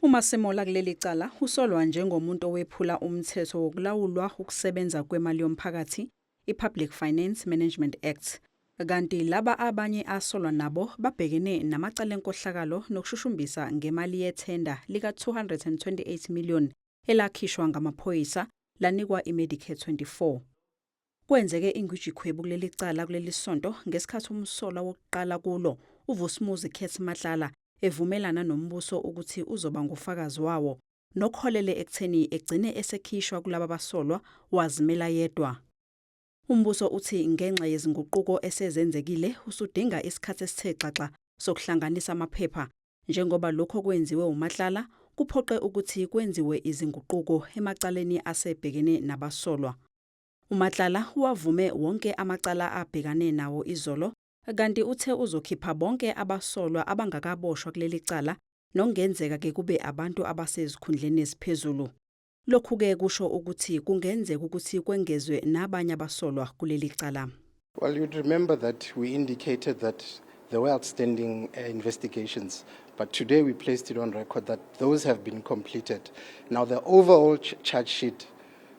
UMasemola kuleli cala usolwa njengomuntu owephula umthetho wokulawulwa ukusebenza kwemali yomphakathi, i-Public Finance Management Act. Kanti laba abanye asolwa nabo babhekene namacala enkohlakalo nokushushumbisa ngemali yethenda lika-228 million elakhishwa ngamaphoyisa lanikwa iMedicare 24. Kwenzeke ingwijikhwebu kuleli cala kuleli sonto ngesikhathi umsolwa wokuqala kulo, uVusimuzi Cat Matlala, evumelana nombuso ukuthi uzoba ngufakazi wawo, nokuholele ekutheni egcine esekhishwa kulaba basolwa wazimela yedwa. Umbuso uthi ngenxa yezinguquko esezenzekile usudinga isikhathi esithe xaxa sokuhlanganisa amaphepha, njengoba lokho kwenziwe uMatlala kuphoqe ukuthi kwenziwe izinguquko emacaleni asebhekene nabasolwa. UMatlala wavume wonke amacala abhekane nawo izolo, kanti uthe uzokhipha bonke abasolwa abangakaboshwa kuleli cala nokungenzeka ke kube abantu abasezikhundleni eziphezulu. Lokhu-ke kusho ukuthi kungenzeka ukuthi kwengezwe nabanye abasolwa kuleli cala. Well, you'd remember that we indicated that there were outstanding investigations, but today we placed it on record that those have been completed. Now, the overall charge sheet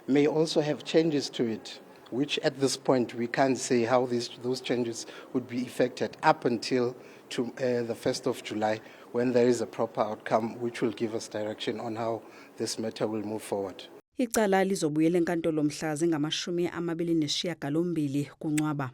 may also have changes to it, which at this point we can't say how those changes would be effected up until the 1st of July, when there is a proper outcome which will give us direction on how this matter will move forward. Icala lizobuyela enkantolo mhla zingamashumi amabili nesishiyagalombili kuNcwaba.